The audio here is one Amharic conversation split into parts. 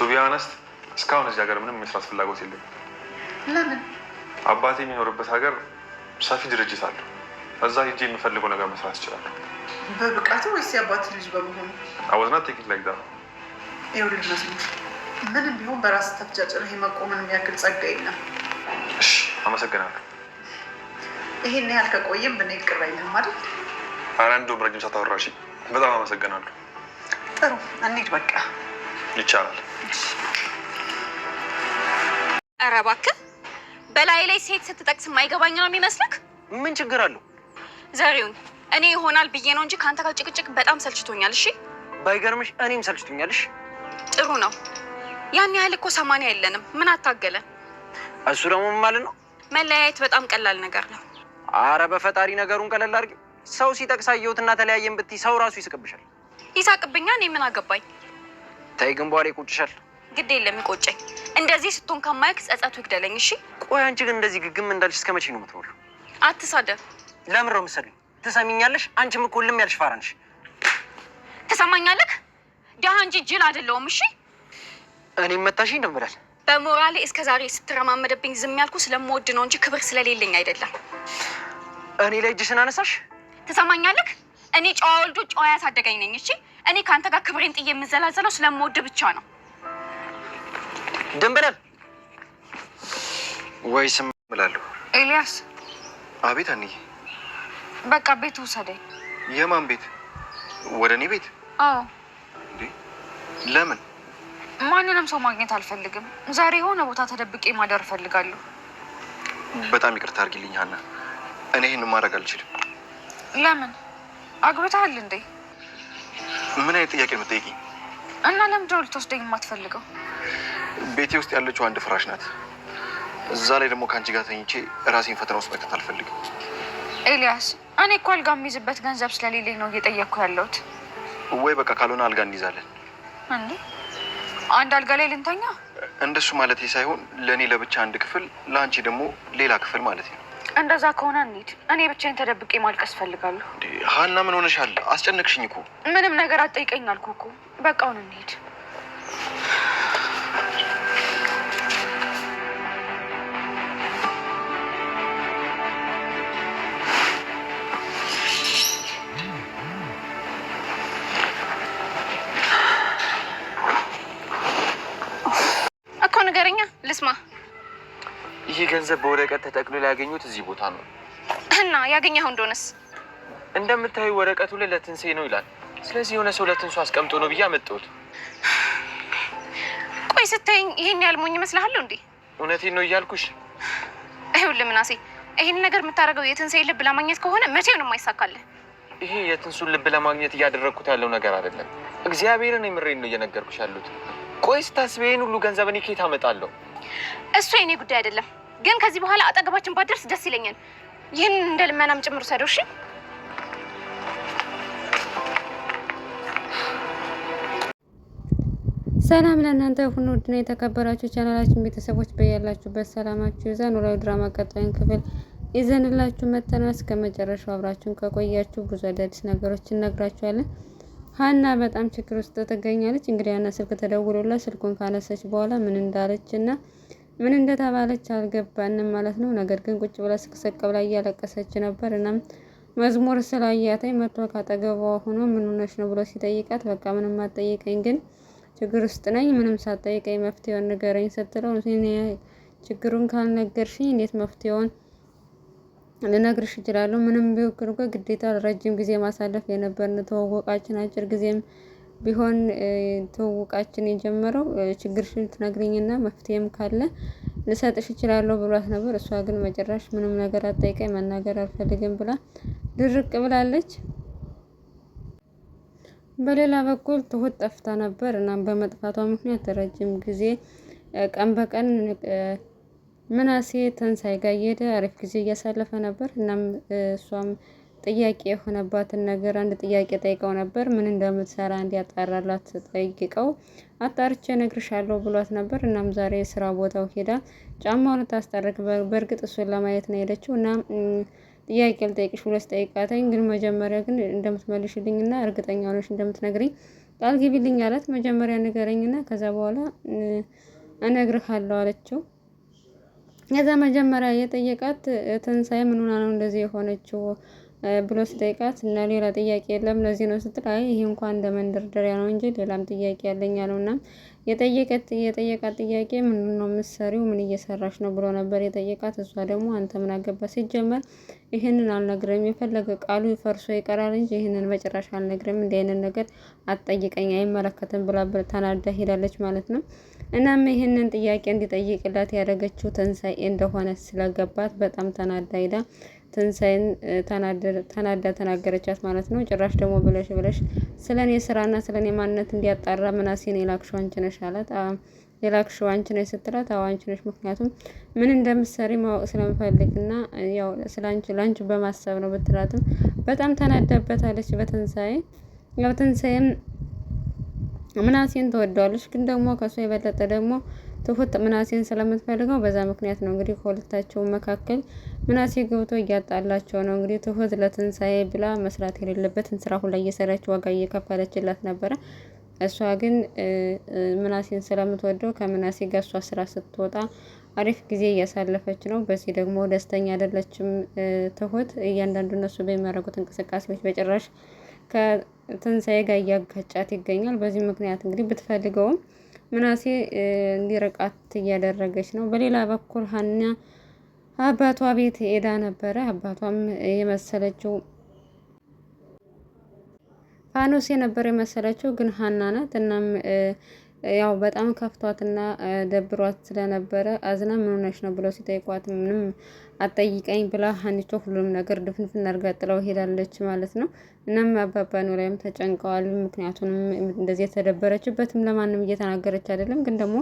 To be honest እስካሁን እዚህ ሀገር ምንም የመስራት ፍላጎት የለኝም። ለምን? አባቴ የሚኖርበት ሀገር ሰፊ ድርጅት አለው። እዛ ሄጄ የምፈልገው ነገር መስራት እችላለሁ። በብቃቱ ወይስ የአባት ልጅ በመሆኑ? I was not thinking like that። ይኸውልህ መዝሙር፣ ምንም ቢሆን በራስ ተፍጨርጭረህ የመቆምን የሚያክል ጸጋ የለም። እሺ፣ አመሰግናለሁ። ይሄን ያህል ከቆየም ብንሄድ ቅር አይልህም አይደል? ኧረ እንደውም ረጅም ሰዓት አወራሽኝ። በጣም አመሰግናለሁ። ጥሩ እንሂድ በቃ። ይቻላል። ኧረ እባክህ በላይ ላይ ሴት ስትጠቅስ የማይገባኝ ነው የሚመስልክ? ምን ችግር አለው? ዘሪሁን፣ እኔ ይሆናል ብዬ ነው እንጂ ከአንተ ጋር ጭቅጭቅ በጣም ሰልችቶኛል። እሺ። ባይገርምሽ እኔም ሰልችቶኛል። እሺ። ጥሩ ነው። ያን ያህል እኮ 80 የለንም። ምን አታገለን? እሱ ደግሞ ምን ማለት ነው? መለያየት በጣም ቀላል ነገር ነው። አረ በፈጣሪ ነገሩን ቀለል አድርጊ። ሰው ሲጠቅስ አየሁትና ተለያየን ብትይ ሰው ራሱ ይስቅብሻል። ይሳቅብኛ፣ እኔ ምን አገባኝ? ተይ ግን በኋላ ይቆጭሻል። ግድ የለም ይቆጨኝ። እንደዚህ ስትሆን ከማየክ ጸጸቱ ይግደለኝ። እሺ። ቆይ አንቺ ግን እንደዚህ ግግም እንዳልሽ እስከ መቼ ነው የምትኖሪው? አትሳደብ። ለምን ነው የምትሰድቢኝ? ትሰሚኛለሽ? አንቺም እኮ ልም ያልሽ ፋራ ነሽ። ትሰማኛለህ? ደሃ እንጂ ጅል አይደለሁም። እሺ። እኔም መታሽኝ እንደምላል። በሞራሌ እስከ ዛሬ ስትረማመደብኝ ዝም ያልኩ ስለምወድ ነው እንጂ ክብር ስለሌለኝ አይደለም። እኔ ላይ እጅሽን አነሳሽ? ትሰማኛለህ? እኔ ጨዋ ወልዶ ጨዋ ያሳደገኝ ነኝ። እሺ። እኔ ከአንተ ጋር ክብሬን ጥዬ የምዘላዘለው ስለምወድ ብቻ ነው። ደንበላል ወይ ስም እላለሁ። ኤልያስ። አቤት አንዬ። በቃ ቤት ውሰደኝ። የማን ቤት? ወደ እኔ ቤት? አዎ። እንዴ ለምን? ማንንም ሰው ማግኘት አልፈልግም። ዛሬ የሆነ ቦታ ተደብቄ ማደር እፈልጋለሁ። በጣም ይቅርታ አድርጊልኝ ሀና፣ እኔ ይህን ማድረግ አልችልም። ለምን? አግብተሃል እንዴ? ምን አይነት ጥያቄ ነው የምትጠይቂኝ? እና ለምንድን ነው ልትወስደኝ የማትፈልገው? ቤቴ ውስጥ ያለችው አንድ ፍራሽ ናት። እዛ ላይ ደግሞ ከአንቺ ጋር ተኝቼ ራሴን ፈተና ውስጥ መክተት አልፈልግም። ኤልያስ፣ እኔ እኮ አልጋ የሚይዝበት ገንዘብ ስለሌለኝ ነው እየጠየቅኩ ያለሁት። ወይ በቃ ካልሆነ አልጋ እንይዛለን። እንዴ አንድ አልጋ ላይ ልንተኛ? እንደሱ ማለት ሳይሆን ለእኔ ለብቻ አንድ ክፍል፣ ለአንቺ ደግሞ ሌላ ክፍል ማለት ነው። እንደዛ ከሆነ እንሂድ። እኔ ብቻዬን ተደብቄ ማልቀስ እፈልጋለሁ። እንዴ ሀና ምን ሆነሻል? አስጨነቅሽኝ እኮ። ምንም ነገር አትጠይቀኝ አልኩህ እኮ። በቃ አሁን እንሂድ። እኮ ንገረኛ፣ ልስማ። ይህ ገንዘብ በወረቀት ተጠቅልሎ ያገኙት እዚህ ቦታ ነው። እና ያገኘኸው እንደሆነስ? እንደምታዩ ወረቀቱ ላይ ለትንሴ ነው ይላል። ስለዚህ የሆነ ሰው ለትንሱ አስቀምጦ ነው ብዬ አመጣሁት። ቆይ ስታይኝ ይሄን ያህል ሞኝ እመስልሃለሁ እንዴ? እውነቴን ነው እያልኩሽ። ይኸውልህ ምናሴ፣ ይሄን ነገር የምታደርገው የትንሣኤ ልብ ለማግኘት ከሆነ መቼም ነው የማይሳካልህ። ይሄ የትንሱን ልብ ለማግኘት እያደረግኩት ያለው ነገር አይደለም። እግዚአብሔርን የምሬን ነው እየነገርኩሽ ያሉት። ቆይ ስታስቢ ይሄን ሁሉ ገንዘብ እኔ ከየት አመጣለሁ? እሱ የኔ ጉዳይ አይደለም፣ ግን ከዚህ በኋላ አጠገባችን ባትደርስ ደስ ይለኛል። ይህን እንደ ልመናም ጭምር ውሰደው። እሺ። ሰላም ለእናንተ ይሁን። ውድና የተከበራችሁ ቻናላችን ቤተሰቦች በያላችሁበት ሰላማችሁ ይብዛ። ኖላዊ ድራማ ቀጣዩን ክፍል ይዘንላችሁ መጥተናል። እስከ መጨረሻው አብራችሁን ከቆያችሁ ብዙ አዳዲስ ነገሮች እነግራችኋለን። ሀና በጣም ችግር ውስጥ ትገኛለች። እንግዲህ ሀና ስልክ ተደውሎላት ስልኩን ካነሳች በኋላ ምን እንዳለች እና ምን እንደተባለች አልገባንም ማለት ነው። ነገር ግን ቁጭ ብላ ስቅስቅ ብላ እያለቀሰች ነበር። እናም መዝሙር ስላያተኝ መጥቶ ካጠገቧ ሆኖ ምን ሆነሽ ነው ብሎ ሲጠይቃት በቃ ምንም አትጠይቀኝ ግን ችግር ውስጥ ነኝ፣ ምንም ሳትጠይቀኝ መፍትሄውን ንገረኝ ስትለው ችግሩን ካልነገርሽኝ እንዴት መፍትሄውን ልነግርሽ እችላለሁ? ምንም ቢሆን እኮ ግዴታ ረጅም ጊዜ ማሳለፍ የነበርን ተዋወቃችን አጭር ጊዜም ቢሆን ትውውቃችን የጀመረው ችግርሽን ትነግሪኝና መፍትሄም ካለ ልሰጥሽ እችላለሁ ብሏት ነበር። እሷ ግን መጨረሻ ምንም ነገር አትጠይቀኝ መናገር አልፈልግም ብላ ድርቅ ብላለች። በሌላ በኩል ትሁት ጠፍታ ነበር። እናም በመጥፋቷ ምክንያት ረጅም ጊዜ ቀን በቀን ምናሴ ተንሳይ ጋር እየሄደ አሪፍ ጊዜ እያሳለፈ ነበር። እናም እሷም ጥያቄ የሆነባትን ነገር አንድ ጥያቄ ጠይቀው ነበር። ምን እንደምትሰራ እንዲያጣራላት ጠይቀው አጣርቼ እነግርሻለሁ ብሏት ነበር። እናም ዛሬ ስራ ቦታው ሄዳ ጫማውን ታስጠርግ፣ በእርግጥ እሱን ለማየት ነው የሄደችው እና ጥያቄ ልጠይቅሽ ብሎ ሲጠይቃተኝ ግን መጀመሪያ ግን እንደምትመልሽልኝ እና እርግጠኛ ሆነሽ እንደምትነግሪኝ ቃል ግቢልኝ አላት። መጀመሪያ ንገረኝና ከዛ በኋላ እነግርሃለሁ አለችው። ከዛ መጀመሪያ የጠየቃት ትንሳኤ ምን ሆና ነው እንደዚህ የሆነችው ብሎ ሲጠይቃት እና ሌላ ጥያቄ የለም ለዚህ ነው ስትል፣ አይ ይሄ እንኳን እንደ መንደርደሪያ ነው እንጂ ሌላም ጥያቄ ያለኝ አለው። እና የጠየቃት ጥያቄ ምን ነው የምትሰሪው፣ ምን እየሰራሽ ነው ብሎ ነበር የጠየቃት። እሷ ደግሞ አንተ ምን አገባ፣ ሲጀመር ይህንን አልነግርም፣ የፈለገ ቃሉ ፈርሶ ይቀራል እንጂ ይህንን በጭራሽ አልነግርም፣ እንዲህ አይነት ነገር አትጠይቀኝ፣ አይመለከትም ብላ ተናዳ ሄዳለች ማለት ነው። እናም ይህንን ጥያቄ እንዲጠይቅላት ያደረገችው ትንሳኤ እንደሆነ ስለገባት በጣም ተናዳ ሄዳ ትንሳኤን ተናዳ ተናገረቻት ማለት ነው። ጭራሽ ደግሞ ብለሽ ብለሽ ስለ እኔ ስራና ስለ እኔ ማንነት እንዲያጣራ ምናሴን የላክሽው አንቺ ነሽ አላት። የላክሽው አንቺ ነሽ ስትላት አዎ አንቺ ነሽ፣ ምክንያቱም ምን እንደምትሰሪ ማወቅ ስለምፈልግና ያው ስለ አንቺ ለአንቺ በማሰብ ነው ብትላትም በጣም ተናዳበታለች በትንሳኤ። ያው ትንሳኤም ምናሴን ትወደዋለች፣ ግን ደግሞ ከእሷ የበለጠ ደግሞ ትሁት ምናሴን ስለምትፈልገው በዛ ምክንያት ነው እንግዲህ ከሁለታቸው መካከል ምናሴ ገብቶ እያጣላቸው ነው። እንግዲህ ትሁት ለትንሳኤ ብላ መስራት የሌለበትን ስራ ሁላ እየሰራች ዋጋ እየከፈለችላት ነበረ። እሷ ግን ምናሴን ስለምትወደው ከምናሴ ጋር እሷ ስራ ስትወጣ አሪፍ ጊዜ እያሳለፈች ነው። በዚህ ደግሞ ደስተኛ አይደለችም ትሁት። እያንዳንዱ እነሱ በሚያደርጉት እንቅስቃሴዎች በጭራሽ ከትንሳኤ ጋር እያጋጫት ይገኛል። በዚህ ምክንያት እንግዲህ ብትፈልገውም ምናሴ እንዲርቃት እያደረገች ነው። በሌላ በኩል ሀና አባቷ ቤት ሄዳ ነበረ። አባቷም የመሰለችው ፋኖስ የነበረ የመሰለችው ግን ሀና ናት። እናም ያው በጣም ከፍቷትና ደብሯት ስለነበረ አዝና ምን ሆነሽ ነው ብለው ሲጠይቋት ምንም አትጠይቀኝ ብላ ሀኒቾ ሁሉንም ነገር ድፍንፍን አድርጋ ጥለው ሄዳለች ማለት ነው። እናም አባባ ኖላዊም ተጨንቀዋል። ምክንያቱንም እንደዚህ የተደበረችበትም ለማንም እየተናገረች አይደለም፣ ግን ደግሞ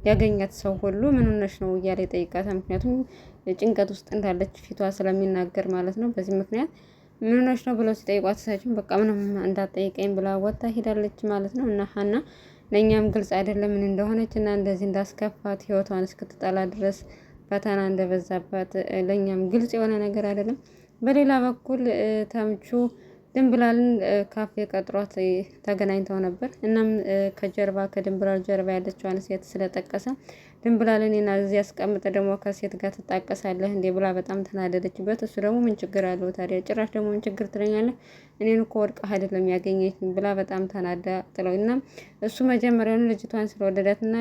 ያገኛት ሰው ሁሉ ምን ሆነሽ ነው እያለ ይጠይቃታል። ምክንያቱም ጭንቀት ውስጥ እንዳለች ፊቷ ስለሚናገር ማለት ነው። በዚህ ምክንያት ምን ሆነሽ ነው ብለው ሲጠይቋት እሳቸውም በቃ ምንም እንዳትጠይቀኝ ብላ ወጥታ ሄዳለች ማለት ነው። እና ሀና ለእኛም ግልጽ አይደለም ምን እንደሆነች እና እንደዚህ እንዳስከፋት ህይወቷን እስክትጠላ ድረስ ፈተና እንደበዛባት ለእኛም ግልጽ የሆነ ነገር አይደለም። በሌላ በኩል ተምቹ ድንብላልን ካፌ ቀጥሯት ተገናኝተው ነበር። እናም ከጀርባ ከድንብላል ጀርባ ያለችዋን ሴት ስለጠቀሰ ድንብላልን እና እዚህ ያስቀምጠ ደግሞ ከሴት ጋር ትጣቀሳለህ እንዴ ብላ በጣም ተናደደችበት። እሱ ደግሞ ምን ችግር አለው ታዲያ? ጭራሽ ደግሞ ምን ችግር ትለኛለህ? እኔን እኮ ወድቀህ አይደለም ያገኘች ብላ በጣም ተናዳ ጥለው እና እሱ መጀመሪያውን ልጅቷን ስለወደዳትና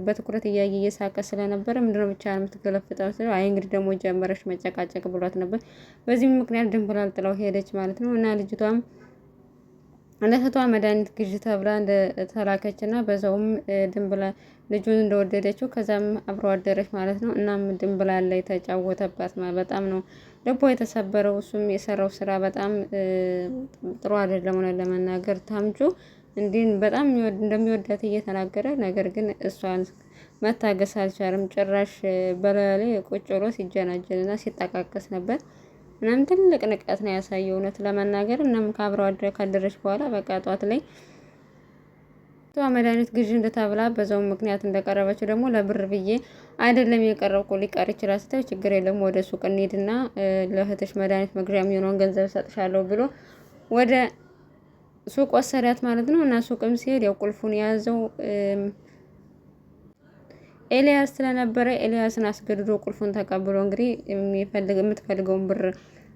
በትኩረት እያየ እየሳቀ ስለነበረ ምንድነው ብቻ የምትገለፍጠው ስለው አይ እንግዲህ ደግሞ ጀመረች መጨቃጨቅ ብሏት ነበር። በዚህም ምክንያት ድንብላል ጥለው ሄደች ማለት ነው። እና ልጅቷም ለእህቷ መድኃኒት ግዢ ተብላ እንደተላከች እና በዛውም ድንብላ ልጁን እንደወደደችው ከዛም አብረው አደረች ማለት ነው። እናም ድንብላል ላይ ተጫወተባት። በጣም ነው ልቦ የተሰበረው። እሱም የሰራው ስራ በጣም ጥሩ አይደለም። ሆነ ለመናገር ታምቹ እንዲህ በጣም እንደሚወዳት እየተናገረ ነገር ግን እሷን መታገስ አልቻለም። ጭራሽ በላዩ ላይ ቁጭ ብሎ ሲጀናጀንና ሲጠቃቀስ ነበር። እናም ትልቅ ንቀት ነው ያሳየው እውነት ለመናገር። እናም ከአብረው ካደረች በኋላ በቃ ጧት ላይ መድኃኒት ግዢ እንደተብላ በዛው ምክንያት እንደቀረበችው ደግሞ ለብር ብዬ አይደለም የቀረብኩ ሊቀር ይችላል ስትል ችግር የለም ወደ ሱቅ እንሂድና ለእህትሽ መድኃኒት መግዣ የሚሆነውን ገንዘብ እሰጥሻለሁ ብሎ ወደ ሱቅ ወሰዳት ማለት ነው። እና ሱቅም ሲሄድ ያው ቁልፉን የያዘው ኤልያስ ስለነበረ ኤልያስን አስገድዶ ቁልፉን ተቀብሎ እንግዲህ የምትፈልገውን ብር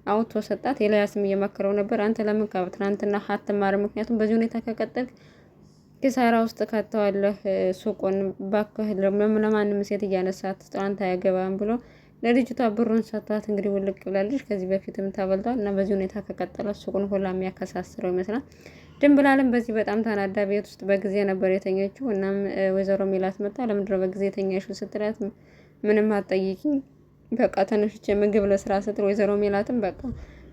አውጥቶ ሰጣት። ኤልያስም እየመከረው ነበር፣ አንተ ለምን ትናንትና አትማርም? ምክንያቱም በዚህ ሁኔታ ከቀጠልክ ኪሳራ ውስጥ ከተዋለህ፣ ሱቁን ባክህ ለማንም ሴት እያነሳት አንተ አያገባም ብሎ ለልጅቷ ብሩን ሰጥቷት እንግዲህ ውልቅ ብላለች። ከዚህ በፊትም ተበልቷል እና በዚህ ሁኔታ ከቀጠለ ሱቁን ሁላ የሚያከሳስረው ይመስላል። ድንብላልም በዚህ በጣም ተናዳ ቤት ውስጥ በጊዜ ነበር የተኛችው። እናም ወይዘሮ ሜላት መጣ። ለምንድነው በጊዜ የተኛሽው ስትላት ምንም አትጠይቂኝ በቃ ተነሽቼ ምግብ ለስራ ስትል ወይዘሮ ሜላትም በቃ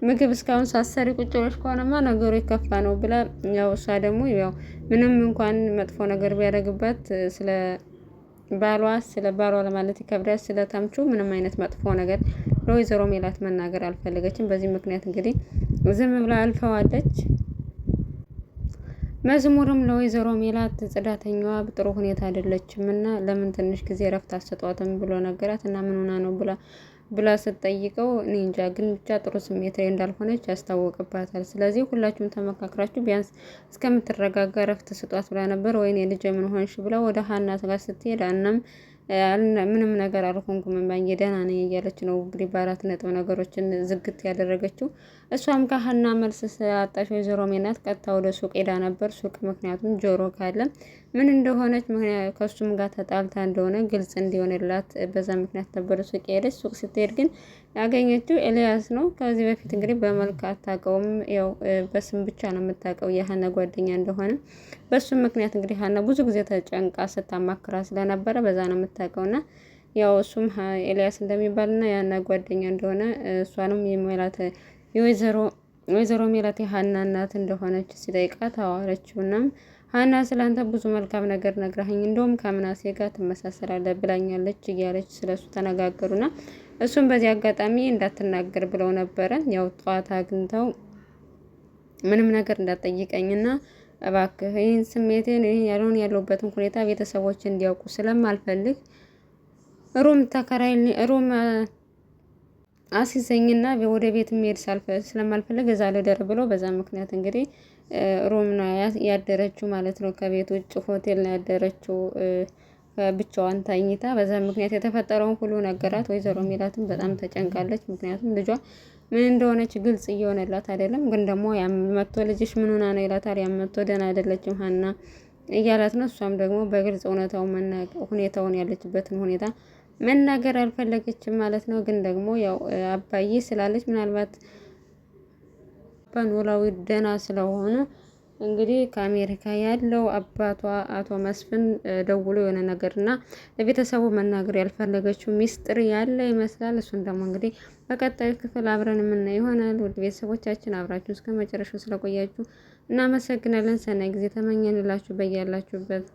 ምግብ እስካሁን ሳሰሪ ቁጭ ብለሽ ከሆነማ ነገሩ የከፋ ነው ብላ ያው እሷ ደግሞ ያው ምንም እንኳን መጥፎ ነገር ቢያደርግባት ስለ ባሏ ስለ ባሏ ለማለት ይከብዳል። ስለ ተምቹ ምንም አይነት መጥፎ ነገር ለወይዘሮ ሜላት መናገር አልፈለገችም። በዚህ ምክንያት እንግዲህ ዝም ብላ አልፈዋለች። መዝሙርም ለወይዘሮ ሜላት ጽዳተኛዋ ጥሩ ሁኔታ አይደለችም እና ለምን ትንሽ ጊዜ እረፍት አሰጧትም ብሎ ነገራት እና ምን ሆና ነው ብላ ብላ ስትጠይቀው እኔ እንጃ ግን ብቻ ጥሩ ስሜት ላይ እንዳልሆነች ያስታወቅባታል። ስለዚህ ሁላችሁም ተመካክራችሁ ቢያንስ እስከምትረጋጋ እረፍት ስጧት ብላ ነበር። ወይኔ ልጄ ምን ሆንሽ ብላ ወደ ሀና ጋር ስትሄድ ሀናም ምንም ነገር አልሆንኩም እማዬ ደህና ነኝ እያለች ነው እንግዲህ በአራት ነጥብ ነገሮችን ዝግት ያደረገችው። እሷም ከሀና መልስ ስላጣች ወይዘሮ ሜላት ቀጥታ ወደ ሱቅ ሄዳ ነበር። ሱቅ ምክንያቱም ጆሮ ካለ ምን እንደሆነች ከእሱም ጋር ተጣልታ እንደሆነ ግልጽ እንዲሆንላት በዛ ምክንያት ነበር ሱቅ ሄደች። ሱቅ ስትሄድ ግን ያገኘችው ኤልያስ ነው። ከዚህ በፊት እንግዲህ በመልክ አታውቀውም፣ ያው በስም ብቻ ነው የምታውቀው የሀና ጓደኛ እንደሆነ። በሱም ምክንያት እንግዲህ ሀና ብዙ ጊዜ ተጨንቃ ስታማክራ ስለነበረ በዛ ነው የምታውቀውና ያው እሱም ኤልያስ እንደሚባልና የሀና ጓደኛ እንደሆነ እሷንም የሜላት የወይዘሮ ወይዘሮ ሜላት የሀና እናት እንደሆነች ሲጠይቃት አዋረችው። እናም ሀና ስላንተ ብዙ መልካም ነገር ነግራኸኝ እንደውም ከምናሴ ጋር ትመሳሰላለህ ብላኛለች እያለች ስለሱ ተነጋገሩና እሱም በዚህ አጋጣሚ እንዳትናገር ብለው ነበረ። ያው ጠዋት አግኝተው ምንም ነገር እንዳትጠይቀኝና እባክህ ይህን ስሜቴን ይህን ያለውን ያለሁበትን ሁኔታ ቤተሰቦች እንዲያውቁ ስለማልፈልግ room ተከራይ room አስይዘኝና ወደ ቤት መሄድ ስለማልፈልግ እዛ ልደር ብሎ በዛ ምክንያት እንግዲህ room ነው ያደረችው ማለት ነው። ከቤት ውጭ ሆቴል ነው ያደረችው ብቻዋን ተኝታ። በዛ ምክንያት የተፈጠረውን ሁሉ ነገራት። ወይዘሮ ሜላትም በጣም ተጨንቃለች። ምክንያቱም ልጇ ምን እንደሆነች ግልጽ እየሆነላት አይደለም። ግን ደግሞ ያመቶ ልጅሽ ምን ሆና ነው ይላታል። ያመቶ ደህና አይደለችም ሀና እያላት ነው። እሷም ደግሞ በግልጽ እውነታው ሁኔታውን ያለችበትን ሁኔታ መናገር አልፈለገችም ማለት ነው። ግን ደግሞ ያው አባዬ ስላለች ምናልባት ኖላዊ ደህና ስለሆኑ እንግዲህ ከአሜሪካ ያለው አባቷ አቶ መስፍን ደውሎ የሆነ ነገርና ለቤተሰቡ መናገር ያልፈለገችው ሚስጥር ያለ ይመስላል። እሱን ደግሞ እንግዲህ በቀጣዩ ክፍል አብረን የምናየው ይሆናል። ውድ ቤተሰቦቻችን አብራችሁ እስከ መጨረሻው ስለቆያችሁ እናመሰግናለን። ሰናይ ጊዜ ተመኘንላችሁ በያላችሁበት።